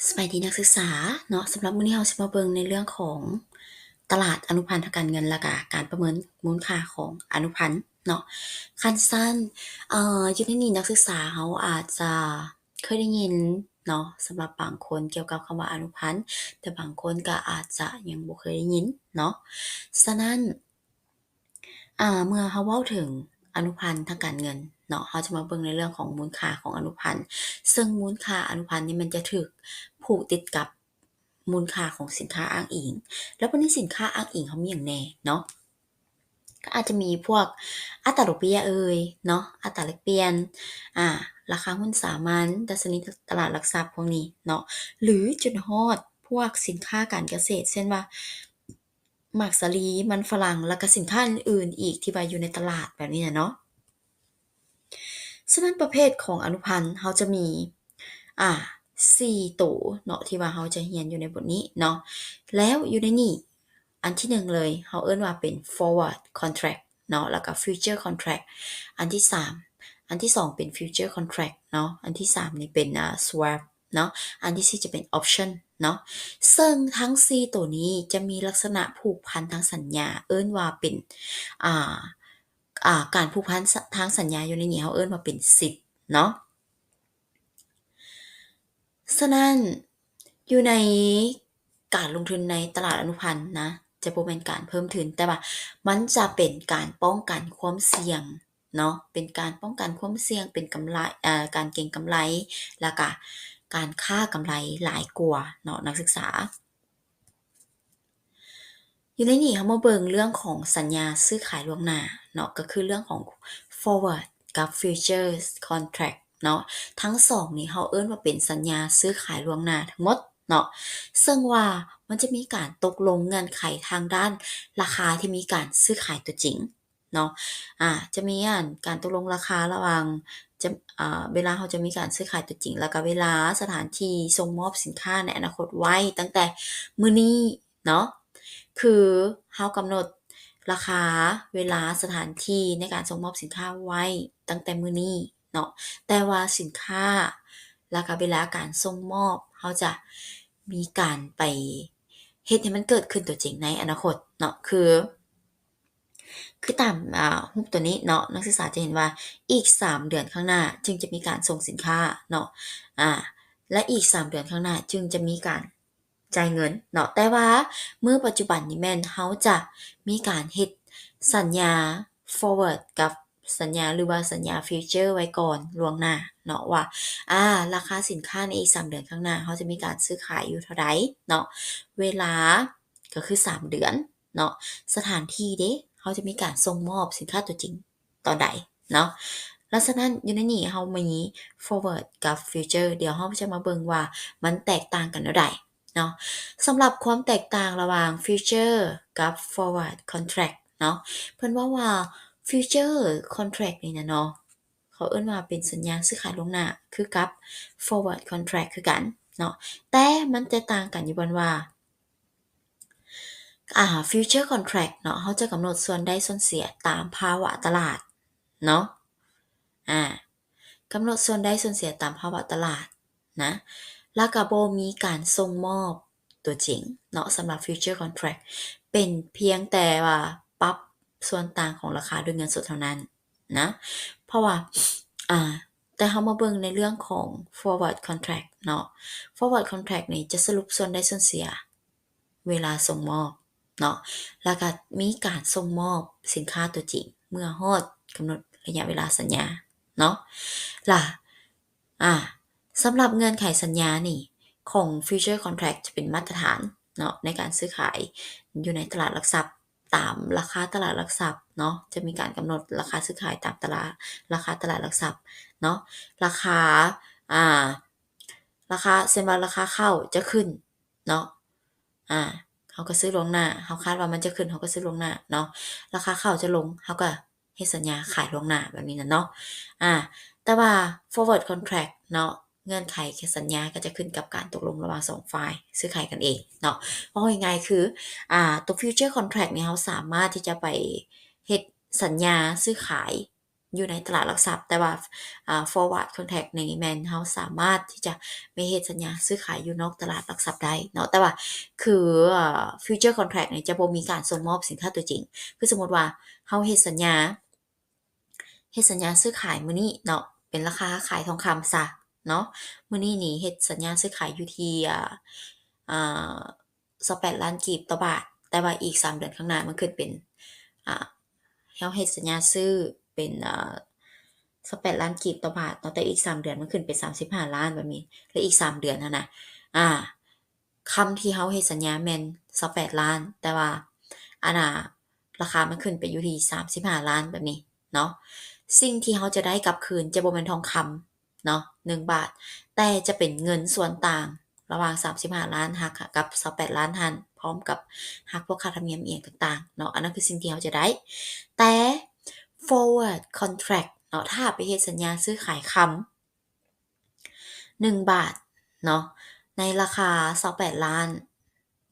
ສະບາຍດີນັກສຶກສາເນາະ, ສຳລັບມື້ນີ້ເຮົາຊິມາເບິ່ງໃນເລື່ອງຂອງຕະຫຼາດອະນຸພັນທາງການເງິນ ແລະກະການປະເມີນມູນຄ່າຂອງອະນຸພັນເນາະ. ຄັນຊັ້ນ ເອີ ຢູ່ໃນນີ້ນັກສຶກສາເຮົາອາດຈະເຄີຍໄດ້ຍິນເນາະ ສຳລັບບາງຄົນກ່ຽວກັບຄຳວ່າອະນຸພັນ, ແຕ່ບາງຄົນກໍອາດຈະຍັງບໍ່ເຄີຍໄດ້ຍິນເນາະ. ສະນັ້ນ ອາ ເມື່ອເຮົາເວົ້າເຖິງອະນຸພັນທາງການເງິນເນາະ, ເຮົາຈະມາເບິ່ງໃນເລື່ອງຂອງມູນຄ່າຂອງອະນຸພັນ, ເຊິ່ງມູນຄ່າອະນຸພັນນີ້ມັນຈະຖືກຜູກຕິດກັບມູນຄ່າຂອງສິນຄ້າອ້າງອີງ. ແລ້ວບັດນີ້ສິນຄ້າອ້າງອີງເຮົາມີຫຍັງແດ່ເນາະ? ກໍອາດຈະມີພວກອັດຕາດອກເບ້ຍເອີຍເນາະ, ອັດຕາແລກປ່ຽນ, ອາ ລາຄາຫຸ້ນສາມັນ, ດັດຊະນີຕະຫຼາດຫຼັກຊັບພວກນີ້ເນາະ, ຫຼືຈົນຮອດພວກສິນຄ້າການກະເສດ ເຊັ່ນວ່າ ໝາກສາລີ, ມັນຝຣັ່ງ ແລ້ວກະສິນຄ້າອື່ນໆອີກທີ່ວ່າຢູ່ໃນຕະຫຼາດແບບນີ້ນະເນາະ. ສະນັ້ນປະເພດຂອງອະນຸພັນເຮົາຈະມີ ອາ ສີ່ໂຕເນາະ ທີ່ວ່າເຮົາຈະຮຽນຢູ່ໃນບົດນີ້ເນາະ. ແລ້ວຢູ່ໃນນີ້ ອັນທີໜຶ່ງເລີຍ ເຮົາເອີ້ນວ່າເປັນ forward contract ເນາະ ແລ້ວກະ future contract. ອັນທີສາມ ອັນທີສອງເປັນ future contract ເນາະ, ອັນທີສາມນີ້ເປັນ ອາ swap ເນາະ, ອັນທີສີ່ຈະເປັນ option ເນາະ. ເຊິ່ງທັງສີ່ໂຕນີ້ຈະມີລັກສະນະຜູກພັນທາງສັນຍາ ເອີ້ນວ່າເປັນ ອາ ອາ ການຜູກພັນ ສ- ທາງສັນຍາຢູ່ໃນນີ້ເຮົາເອີ້ນວ່າເປັນສິດເນາະ. ສະນັ້ນ ຢູ່ໃນການລົງທຶນໃນຕະຫຼາດອະນຸພັນນະ ຈະບໍ່ແມ່ນການເພີ່ມທຶນ, ແຕ່ວ່າມັນຈະເປັນການປ້ອງກັນຄວາມສ່ຽງເນາະ, ເປັນການປ້ອງກັນຄວາມສ່ຽງ, ເປັນກຳໄລ ເອີ ການເກັງກຳໄລ ແລ້ວກະການຄ້າກຳໄລຫຼາຍກວ່າເນາະ ນັກສຶກສາ. ຢູ່ໃນນີ້ເຮົາມາເບິ່ງເລື່ອງຂອງສັນຍາຊື້ຂາຍລ່ວງໜ້າເນາະ, ກໍຄືເລື່ອງຂອງ forward ກັບ futures contract ເນາະ. ທັງສອງນີ້ເຮົາເອີ້ນວ່າເປັນສັນຍາຊື້ຂາຍລ່ວງໜ້າທັງໝົດເນາະ, ເຊິ່ງວ່າມັນຈະມີການຕົກລົງເງື່ອນໄຂທາງດ້ານລາຄາທີ່ມີການຊື້ຂາຍຕົວຈິງເນາະ. ອາ ຈະມີອັນການຕົກລົງລາຄາລະຫວ່າງ ຈະ ອາ ເວລາເຮົາຈະມີການຊື້ຂາຍຕົວຈິງ ແລ້ວກະເວລາ ສະຖານທີ່ສົ່ງມອບສິນຄ້າໃນອະນາຄົດໄວ້ຕັ້ງແຕ່ມື້ນີ້ ເນາະ, ຄືເຮົາກຳນົດລາຄາ, ເວລາ, ສະຖານທີ່ໃນການສົ່ງມອບສິນຄ້າໄວ້ຕັ້ງແຕ່ມື້ນີ້ເນາະ, ແຕ່ວ່າສິນຄ້າ ແລ້ວກະເວລາການສົ່ງມອບ ເຮົາຈະມີການໄປເຮັດໃຫ້ມັນເກີດຂຶ້ນຕົວຈິງໃນອະນາຄົດເນາະ, ຄື ຄືຕາມ ອາ ຮູບຕົວນີ້ເນາະ, ນັກສຶກສາຈະເຫັນວ່າອີກສາມເດືອນຂ້າງໜ້າຈຶ່ງຈະມີການສົ່ງສິນຄ້າເນາະ, ອາ ແລະ ອີກສາມເດືອນຂ້າງໜ້າຈຶ່ງຈະມີການ ຈ່າຍເງິນເນາະ, ແຕ່ວ່າມື້ປັດຈຸບັນນີ້ແມ່ນເຮົາຈະມີການເຮັດສັນຍາ forward ກັບສັນຍາ ຫຼືວ່າສັນຍາ future ໄວ້ກ່ອນລ່ວງໜ້າເນາະ ວ່າ ອາ ລາຄາສິນຄ້າໃນອີກສາມເດືອນຂ້າງໜ້າ ເຮົາຈະມີການຊື້ຂາຍຢູ່ເທົ່າໃດເນາະ, ເວລາກໍຄືສາມເດືອນເນາະ, ສະຖານທີ່ເດ ເຮົາຈະມີການສົ່ງມອບສິນຄ້າຕົວຈິງ ຕອນໃດເນາະ. ແລ້ວສະນັ້ນຢູ່ໃນນີ້ເຮົາມີ forward ກັບ future, ດຽວເຮົາຈະມາເບິ່ງວ່າມັນແຕກຕ່າງກັນແນວໃດເນາະ. ສຳລັບຄວາມແຕກຕ່າງລະຫວ່າງ future ກັບ forward contract ເນາະ, ເພິ່ນເວົ້າວ່າ future contract ນີ້ນະເນາະ ເຂົາເອີ້ນວ່າເປັນສັນຍາຊື້ຂາຍລ່ວງໜ້າ ຄືກັບ forward contract ຄືກັນເນາະ, ແຕ່ມັນແຕກຕ່າງກັນຢູ່ບ່ອນວ່າ ອາ future contract ເນາະ ເຮົາຈະກຳນົດສ່ວນໄດ້ສ່ວນເສຍຕາມພາວະຕະຫຼາດເນາະ, ອາ ກຳນົດສ່ວນໄດ້ສ່ວນເສຍຕາມພາວະຕະຫຼາດນະ, ແລ້ວກະບໍ່ມີການສົ່ງມອບຕົວຈິງເນາະ. ສຳລັບ future contract ເປັນພຽງແຕ່ວ່າປັບສ່ວນຕ່າງຂອງລາຄາດ້ວຍເງິນສົດເທົ່ານັ້ນນະ, ເພາະວ່າ ອາ ແຕ່ເຮົາມາເບິ່ງໃນເລື່ອງຂອງ forward contract ເນາະ, forward contract ນີ້ຈະສະຫຼຸບສ່ວນໄດ້ສ່ວນເສຍ ເວລາສົ່ງມອບເນາະ, ແລ້ວກະມີການສົ່ງມອບສິນຄ້າຕົວຈິງເມື່ອຮອດກຳນົດໄລຍະເວລາສັນຍາເນາະ. ລະ ອາ ສຳລັບເງື່ອນໄຂສັນຍານີ້ ຂອງ future contract ຈະເປັນມາດຕະຖານເນາະ ໃນການຊື້ຂາຍຢູ່ໃນຕະຫຼາດຫຼັກຊັບ ຕາມລາຄາຕະຫຼາດຫຼັກຊັບເນາະ, ຈະມີການກຳນົດລາຄາຊື້ຂາຍຕາມຕະຫຼາດ ລາຄາຕະຫຼາດຫຼັກຊັບເນາະ, ລາຄາ ອາ ລາຄາ ເຊັ່ນວ່າລາຄາເຂົ້າຈະຂຶ້ນເນາະ ອາ ເຮົາກໍຊື້ລ່ວງໜ້າ, ເຮົາຄາດວ່າມັນຈະຂຶ້ນ ເຮົາກໍຊື້ລ່ວງໜ້າເນາະ, ລາຄາເຂົ້າຈະລົງ ເຮົາກໍເຮັດສັນຍາຂາຍລ່ວງໜ້າແບບນີ້ນະເນາະ. ອາ ແຕ່ວ່າ forward contract ເນາະ ເງື່ອນໄຂຂອງສັນຍາກໍຈະຂຶ້ນກັບການຕົກລົງລະຫວ່າງສອງຝ່າຍຊື້ຂາຍກັນເອງເນາະ. ເວົ້າງ່າຍໆຄື ອາ ຕົວ future contract ນີ້ ເຮົາສາມາດທີ່ຈະໄປເຮັດສັນຍາຊື້ຂາຍ ຢູ່ໃນຕະຫຼາດຫຼັກຊັບ, ແຕ່ວ່າ ອ່າ forward contract ນີ້ແມ່ນເຮົາສາມາດທີ່ຈະໄປເຮັດສັນຍາຊື້ຂາຍຢູ່ນອກຕະຫຼາດຫຼັກຊັບໄດ້ເນາະ. ແຕ່ວ່າຄື ອ່າ future contract ນີ້ຈະບໍ່ມີການສົ່ງມອບສິນຄ້າຕົວຈິງ. ຄືສົມມຸດວ່າເຮົາເຮັດສັນຍາ ເຮັດສັນຍາຊື້ຂາຍມື້ນີ້ເນາະ ເປັນລາຄາຂາຍທອງຄຳຊະເນາະ. ມື້ນີ້ນີ້ເຮັດສັນຍາຊື້ຂາຍຢູ່ທີ່ ອ່າ ອ່າ ຊາວແປດລ້ານກີບຕໍ່ບາດ, ແຕ່ວ່າອີກສາມເດືອນຂ້າງໜ້າມັນຂຶ້ນເປັນ ອ່າ ເຮົາເຮັດສັນຍາຊື້ເປັນ ອ່າ ຊາວແປດລ້ານກີບຕໍ່ບາດເນາະ, ແຕ່ອີກສາມເດືອນມັນຂຶ້ນເປັນສາມສິບຫ້າລ້ານແບບນີ້ ແລະ ອີກສາມເດືອນຫັ້ນນະ ອ່າ ຄຳທີ່ເຮົາເຮັດສັນຍາແມ່ນຊາວແປດລ້ານ ແຕ່ວ່າ ອັນນ່າ ລາຄາມັນຂຶ້ນໄປຢູ່ທີ່ສາມສິບຫ້າລ້ານແບບນີ້ເນາະ. ສິ່ງທີ່ເຮົາຈະໄດ້ກັບຄືນຈະບໍ່ແມ່ນທອງຄຳເນາະ ໜຶ່ງບາດ, ແຕ່ຈະເປັນເງິນສ່ວນຕ່າງລະຫວ່າງສາມສິບຫ້າລ້ານຫັກກັບຊາວແປດລ້ານຫັ້ນ ພ້ອມກັບຫັກພວກຄ່າທຳນຽມອີ່ຫຍັງຕ່າງໆເນາະ. ອັນນັ້ນຄືສິ່ງທີ່ເຮົາຈະໄດ້. ແຕ່ forward contract ເນາະ ຖ້າໄປເຮັດສັນຍາຊື້ຂາຍຄຳ ໜຶ່ງບາດເນາະ ໃນລາຄາຊາວແປດລ້ານ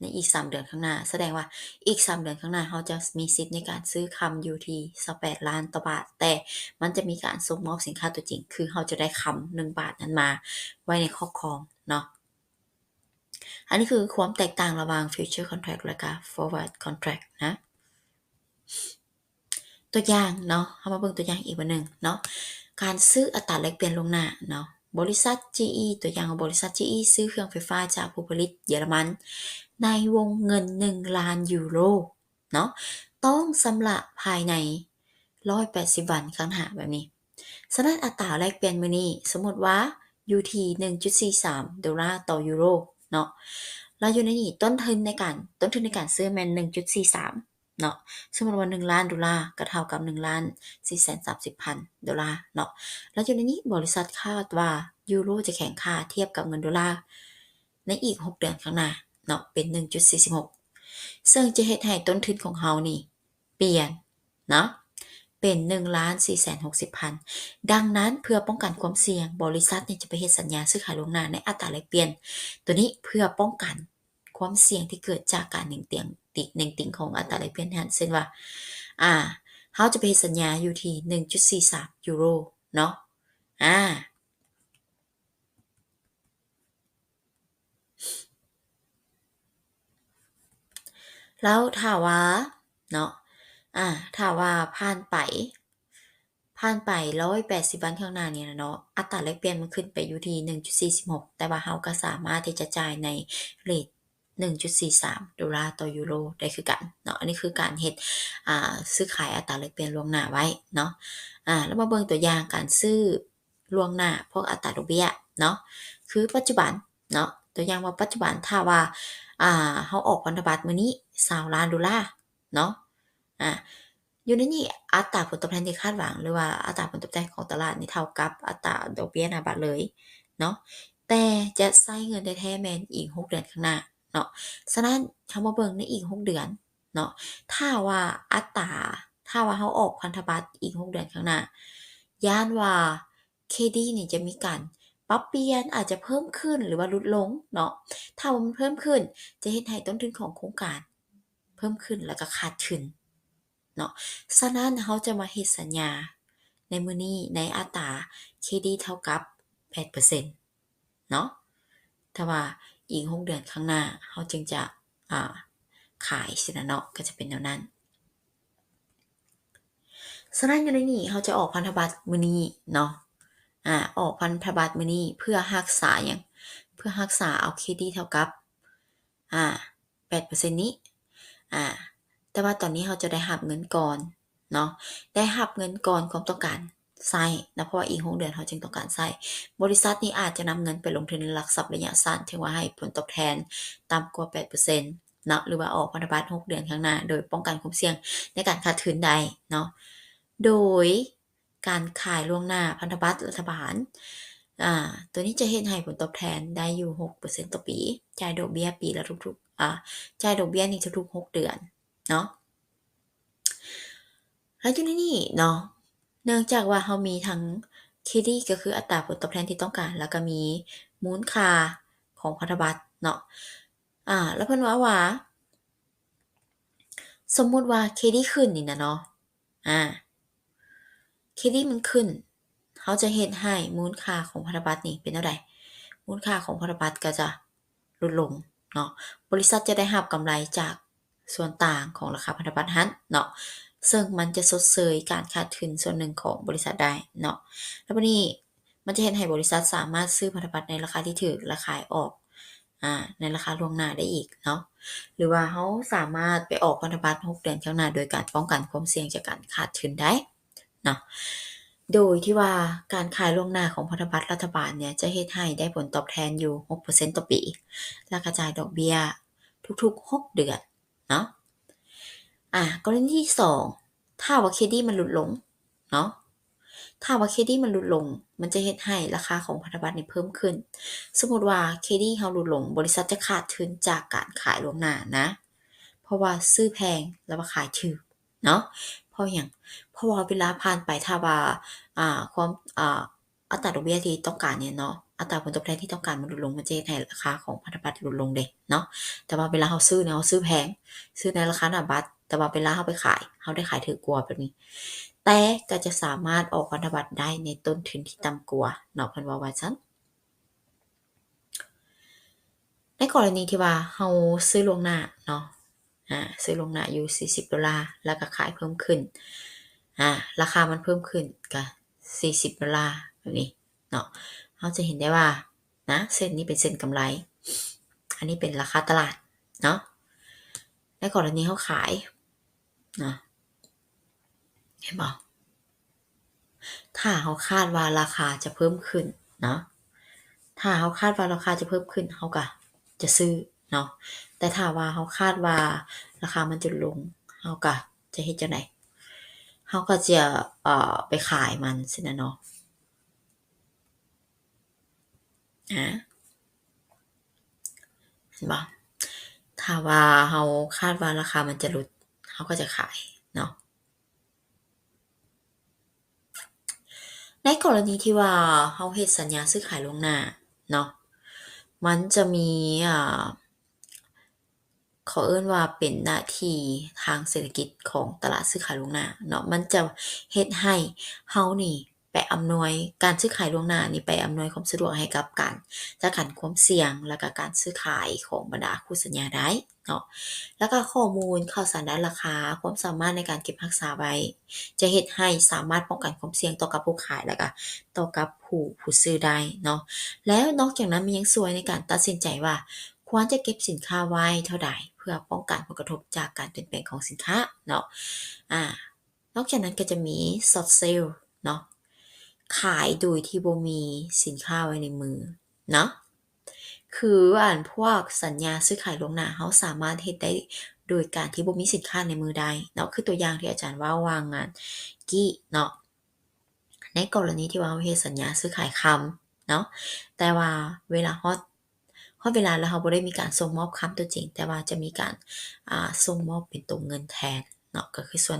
ໃນອີກສາມເດືອນຂ້າງໜ້າ, ສະແດງວ່າອີກສາມເດືອນຂ້າງໜ້າ ເຮົາຈະມີສິດໃນການຊື້ຄຳຢູ່ທີ່ຊາວແປດລ້ານຕໍ່ບາດ, ແຕ່ມັນຈະມີການສົ່ງມອບສິນຄ້າຕົວຈິງ ຄືເຮົາຈະໄດ້ຄຳໜຶ່ງບາດນັ້ນມາໄວ້ໃນຄອບຄອງເນາະ. ອັນນີ້ຄືຄວາມແຕກຕ່າງລະຫວ່າງ future contract ແລະກະ forward contract ນະ. ຕົວຢ່າງເນາະ, ເຮົາມາເບິ່ງຕົວຢ່າງອີກບາດໜຶ່ງເນາະ, ການຊື້ອັດຕາແລກປ່ຽນລ່ວງໜ້າເນາະ. ບໍລິສັດ GE ຕົວຢ່າງຂອງບໍລິສັດ GE ຊື້ເຄື່ອງໄຟຟ້າຈາກຜູ້ຜະລິດເຢຍລະມັນໃນວົງເງິນໜຶ່ງລ້ານຢູໂຣເນາະ, ຕ້ອງຊຳລະພາຍໃນຮ້ອຍແປດສິບວັນຂ້າງໜ້າແບບນີ້. ສະນັ້ນອັດຕາແລກປ່ຽນມື້ນີ້ ສົມມຸດວ່າຢູ່ທີ່ໜຶ່ງຈຸດສີ່ສາມໂດລາຕໍ່ຢູໂຣເນາະ, ແລ້ວຢູ່ໃນນີ້ຕົ້ນທຶນໃນການ ຕົ້ນທຶນໃນການຊື້ແມ່ນໜຶ່ງຈຸດສີ່ສາມ ເນາະ, ສົມມຸດວ່າໜຶ່ງລ້ານໂດລາກໍເທົ່າກັບໜຶ່ງລ້ານສີ່ແສນສາມສິບພັນໂດລາເນາະ. ແລ້ວຢູ່ໃນນີ້ບໍລິສັດຄາດວ່າຢູໂຣຈະແຂງຄ່າທຽບກັບເງິນໂດລາໃນອີກຫົກເດືອນຂ້າງໜ້າເນາະ ເປັນໜຶ່ງຈຸດສີ່ສິບຫົກ ເຊິ່ງຈະເຮັດໃຫ້ຕົ້ນທຶນຂອງເຮົານີ້ປ່ຽນເນາະ ເປັນໜຶ່ງລ້ານສີ່ແສນຫົກສິບພັນ. ດັ່ງນັ້ນເພື່ອປ້ອງກັນຄວາມສ່ຽງ ບໍລິສັດນີ້ຈະໄປເຮັດສັນຍາຊື້ຂາຍລ່ວງໜ້າໃນອັດຕາແລກປ່ຽນຕົວນີ້ ເພື່ອປ້ອງກັນ ຄວາມສ່ຽງທີ່ເກີດຈາກການເໜັງຕຽງ ຕິ ເໜັງຕີງຂອງອັດຕາແລກປ່ຽນຫັ້ນ ເຊັ່ນວ່າ ອ່າ ເຮົາຈະໄປເຮັດສັນຍາຢູ່ທີ່ໜຶ່ງຈຸດສີ່ສາມຢູໂຣເນາະ ອ່າ ແລ້ວຖ້າວ່າເນາະ ອ່າ ຖ້າວ່າຜ່ານໄປ ຜ່ານໄປຮ້ອຍແປດສິບວັນຂ້າງໜ້ານີ້ນະເນາະ ອັດຕາແລກປ່ຽນມັນຂຶ້ນໄປຢູ່ທີ່ໜຶ່ງຈຸດສີ່ສິບຫົກ ແຕ່ວ່າເຮົາກໍສາມາດທີ່ຈະຈ່າຍໃນເຣດໜຶ່ງຈຸດສີ່ສາມໂດລາຕໍ່ຢູໂຣໄດ້ຄືກັນເນາະ. ອັນນີ້ຄືການເຮັດ ອ່າ ຊື້ຂາຍອັດຕາແລກປ່ຽນລ່ວງໜ້າໄວ້ເນາະ. ອ່າ ແລ້ວມາເບິ່ງຕົວຢ່າງການຊື້ລ່ວງໜ້າພວກອັດຕາດອກເບ້ຍເນາະ. ຄືປັດຈຸບັນເນາະ ຕົວຢ່າງວ່າປັດຈຸບັນ ຖ້າວ່າ ອ່າ ເຮົາອອກພັນທະບັດມື້ນີ້ຊາວລ້ານໂດລາເນາະ ອ່າ ຢູ່ໃນນີ້ອັດຕາຜົນຕອບແທນທີ່ຄາດຫວັງ ຫຼືວ່າອັດຕາຜົນຕອບແທນຂອງຕະຫຼາດນີ້ເທົ່າກັບອັດຕາດອກເບ້ຍໜ້າບັດເລີຍເນາະ ແຕ່ຈະໃຊ້ເງິນແທ້ໆແມ່ນອີກຫົກເດືອນຂ້າງໜ້າເນາະ. ສະນັ້ນເຮົາມາເບິ່ງໃນອີກຫົກເດືອນເນາະ ຖ້າວ່າອັດຕາ ຖ້າວ່າເຮົາອອກພັນທະບັດອີກຫົກເດືອນຂ້າງໜ້າ ຢ້ານວ່າເຄດີນີ້ຈະມີການປັບປ່ຽນ ອາດຈະເພີ່ມຂຶ້ນ ຫຼືວ່າຫຼຸດລົງເນາະ. ຖ້າວ່າມັນເພີ່ມຂຶ້ນ ຈະເຮັດໃຫ້ຕົ້ນທຶນຂອງໂຄງການເພີ່ມຂຶ້ນ ແລ້ວກໍຂາດທຶນ ເນາະ. ສະນັ້ນເຮົາຈະມາເຮັດສັນຍາໃນມື້ນີ້ໃນອັດຕາເຄດີເທົ່າກັບແປດເປີເຊັນເນາະ ແຕ່ວ່າອີກຫົກເດືອນຂ້າງໜ້າເຮົາຈຶ່ງຈະ ອ່າ ຂາຍຊີ້ນະເນາະ ກໍຈະເປັນແນວນັ້ນ. ສະນັ້ນຢູ່ໃນນີ້ເຮົາຈະອອກພັນທະບັດມື້ນີ້ເນາະ ອາ ອອກພັນທະບັດມື້ນີ້ເພື່ອຮັກສາຫຍັງ? ເພື່ອຮັກສາເອົາເຄດີເທົ່າກັບ ອາ ແປດເປີເຊັນນີ້ ອາ ແຕ່ວ່າຕອນນີ້ເຮົາຈະໄດ້ຮັບເງິນກ່ອນເນາະ ໄດ້ຮັບເງິນກ່ອນຄວາມຕ້ອງການໃຊ້ນະ ເພາະວ່າອີກຫົກເດືອນເຮົາຈຶ່ງຕ້ອງການໃຊ້. ບໍລິສັດນີ້ອາດຈະນຳເງິນໄປລົງທຶນໃນຫຼັກຊັບໄລຍະສັ້ນ ເຖິງວ່າໃຫ້ຜົນຕອບແທນຕ່ຳກວ່າແປດເປີເຊັນເນາະ ຫຼືວ່າອອກພັນທະບັດຫົກເດືອນຂ້າງໜ້າ ໂດຍປ້ອງກັນຄວາມສ່ຽງໃນການຂາດທຶນໄດ້ເນາະ ໂດຍ ການຂາຍລ່ວງໜ້າພັນທະບັດລັດຖະບານ ອາ ຕົວນີ້ຈະເຮັດໃຫ້ຜົນຕອບແທນໄດ້ຢູ່ຫົກເປີເຊັນຕໍ່ປີ ຈ່າຍດອກເບ້ຍປີລະທຸກໆ ອາ ຈ່າຍດອກເບ້ຍນີ້ທຸກໆຫົກເດືອນເນາະ. ແລ້ວຢູ່ໃນນີ້ເນາະ ເນື່ອງຈາກວ່າເຮົາມີທັງເຄດີ ກໍຄືອັດຕາຜົນຕອບແທນທີ່ຕ້ອງການ ແລ້ວກໍມີມູນຄ່າຂອງພັນທະບັດເນາະ ອາ ແລ້ວເພິ່ນເວົ້າວ່າ ສົມມຸດວ່າເຄດີຂຶ້ນນີ້ນະເນາະ ອາ ເຄ KD ມັນຂຶ້ນ ເຮົາຈະເຮັດໃຫ້ມູນຄ່າຂອງພັນທະບັດນີ້ເປັນແນວໃດ? ມູນຄ່າຂອງພັນທະບັດກໍຈະຫຼຸດລົງເນາະ. ບໍລິສັດຈະໄດ້ຮັບກຳໄລຈາກສ່ວນຕ່າງຂອງລາຄາພັນທະບັດຫັ້ນເນາະ, ເຊິ່ງມັນຈະຊົດເຊີຍການຂາດທຶນສ່ວນໜຶ່ງຂອງບໍລິສັດໄດ້ເນາະ. ແລ້ວບາດນີ້ ມັນຈະເຮັດໃຫ້ບໍລິສັດສາມາດຊື້ພັນທະບັດໃນລາຄາທີ່ຖືກ ແລະ ຂາຍອອກ ອາ ໃນລາຄາລ່ວງໜ້າໄດ້ອີກເນາະ, ຫຼືວ່າເຮົາສາມາດໄປອອກພັນທະບັດຫົກເດືອນຂ້າງໜ້າ ໂດຍການປ້ອງກັນຄວາມສ່ຽງຈາກການຂາດທຶນໄດ້ເນາະ. ໂດຍທີ່ວ່າການຂາຍລ່ວງໜ້າຂອງພັນທະບັດລັດຖະບານເນີ້ຍ ຈະເຮັດໃຫ້ໄດ້ຜົນຕອບແທນຢູ່ຫົກເປີເຊັນຕໍ່ປີ ແລ້ວກະຈ່າຍດອກເບ້ຍທຸກໆຫົກເດືອນເນາະ. ອາ ກໍລະນີທີສອງ ຖ້າວ່າ KD ມັນຫຼຸດລົງເນາະ, ຖ້າວ່າ KD ມັນຫຼຸດລົງ ມັນຈະເຮັດໃຫ້ລາຄາຂອງພັນທະບັດນີ້ເພີ່ມຂຶ້ນ. ສົມມຸດວ່າ KD ເຮົາຫຼຸດລົງ ບໍລິສັດຈະຂາດທຶນຈາກການຂາຍລ່ວງໜ້ານະ, ເພາະວ່າຊື້ແພງ ແລ້ວວ່າຂາຍຖືກເນາະ. ເພາະຫຍັງ? ເພາະວ່າເວລາຜ່ານໄປ ຖ້າວ່າ ອາ ຄວາມ ອາ ອັດຕາດອກເບ້ຍທີ່ຕ້ອງການນີ້ເນາະ, ອັດຕາຜົນຕອບແທນທີ່ຕ້ອງການມັນຫຼຸດລົງ ມັນຈະເຮັດໃຫ້ລາຄາຂອງພັນທະບັດຫຼຸດລົງເດ້ເນາະ. ແຕ່ວ່າເວລາເຮົາຊື້ເນາະ ເຮົາຊື້ແພງ, ຊື້ໃນລາຄາໜ້າບັດ, ແຕ່ວ່າເວລາເຮົາໄປຂາຍ ເຮົາໄດ້ຂາຍຖືກກວ່າແບບນີ້, ແຕ່ກໍຈະສາມາດອອກພັນທະບັດໄດ້ໃນຕົ້ນທຶນທີ່ຕ່ຳກວ່າເນາະ, ເພິ່ນເວົ້າວ່າຊັ້ນ. ໃນກໍລະນີທີ່ວ່າເຮົາຊື້ລ່ວງໜ້າເນາະ, ອາ ຊື້ລ່ວງໜ້າຢູ່ສີ່ສິບໂດລາ ແລ້ວກໍຂາຍເພີ່ມຂຶ້ນ, ອາ ລາຄາມັນເພີ່ມຂຶ້ນກໍສີ່ສິບໂດລາແບບນີ້ເນາະ, ເຮົາຈະເຫັນໄດ້ວ່ານະ ເສັ້ນນີ້ເປັນເສັ້ນກຳໄລ, ອັນນີ້ເປັນລາຄາຕະຫຼາດເນາະ. ໃນກໍລະນີເຮົາຂາຍເນາະ, ເຫັນບໍ່? ຖ້າເຮົາຄາດວ່າລາຄາຈະເພີ່ມຂຶ້ນເນາະ, ຖ້າເຮົາຄາດວ່າລາຄາຈະເພີ່ມຂຶ້ນ ເຮົາກໍຈະຊື້ເນາະ, ແຕ່ຖ້າວ່າເຮົາຄາດວ່າລາຄາມັນຈະລົງ ເຮົາກໍຈະເຮັດຈັ່ງໃດ? ເຮົາກໍຈະ ເອີ ໄປຂາຍມັນຊີ້ນະເນາະ. ອາ ເຫັນບໍ່? ຖ້າວ່າເຮົາຄາດວ່າລາຄາມັນຈະຫຼຸດ ເຮົາກໍຈະຂາຍເນາະ. ໃນກໍລະນີທີ່ວ່າເຮົາເຮັດສັນຍາຊື້ຂາຍລ່ວງໜ້າເນາະ, ມັນຈະມີ ເອີ ເຂົາເອີ້ນວ່າເປັນໜ້າທີ່ທາງເສດຖະກິດຂອງຕະຫຼາດຊື້ຂາຍລ່ວງໜ້າເນາະ, ມັນຈະເຮັດໃຫ້ເຮົານີ້ໄປອຳນວຍ ການຊື້ຂາຍລ່ວງໜ້ານີ້ໄປອຳນວຍຄວາມສະດວກໃຫ້ກັບການຈັດການຄວາມສ່ຽງ ແລ້ວກະການຊື້ຂາຍຂອງບັນດາຄູ່ສັນຍາໄດ້ເນາະ. ແລ້ວກະຂໍ້ມູນຂ່າວສານດ້ານລາຄາ, ຄວາມສາມາດໃນການເກັບຮັກສາໄວ້ ຈະເຮັດໃຫ້ສາມາດປ້ອງກັນຄວາມສ່ຽງຕໍ່ກັບຜູ້ຂາຍ ແລ້ວກະຕໍ່ກັບຜູ້ ຜູ້ຊື້ໄດ້ເນາະ. ແລ້ວນອກຈາກນັ້ນ ມັນຍັງຊ່ວຍໃນການຕັດສິນໃຈວ່າຄວນຈະເກັບສິນຄ້າໄວ້ເທົ່າໃດ ເພື່ອປ້ອງກັນຜົນກະທົບຈາກການປ່ຽນແປງຂອງສິນຄ້າເນາະ. ອາ ນອກຈາກນັ້ນກໍຈະມີ short sale ເນາະ, ຂາຍໂດຍທີ່ບໍ່ມີສິນຄ້າໄວ້ໃນມືເນາະ. ຄືອັນພວກສັນຍາຊື້ຂາຍລ່ວງໜ້າ ເຮົາສາມາດເຮັດໄດ້ໂດຍການທີ່ບໍ່ມີສິນຄ້າໃນມືໄດ້ເນາະ, ຄືຕົວຢ່າງທີ່ອາຈານເວົ້າວ່າງງານກີ້ເນາະ. ໃນກໍລະນີທີ່ວ່າເຮົາເຮັດສັນຍາຊື້ຂາຍຄຳເນາະ, ແຕ່ວ່າເວລາຮອດ ຮອດເວລາແລ້ວ ເຮົາບໍ່ໄດ້ມີການສົ່ງມອບຄຳຕົວຈິງ, ແຕ່ວ່າຈະມີການ ອາ ສົ່ງມອບເປັນຕົວເງິນແທນເນາະ, ກໍຄືສ່ວນ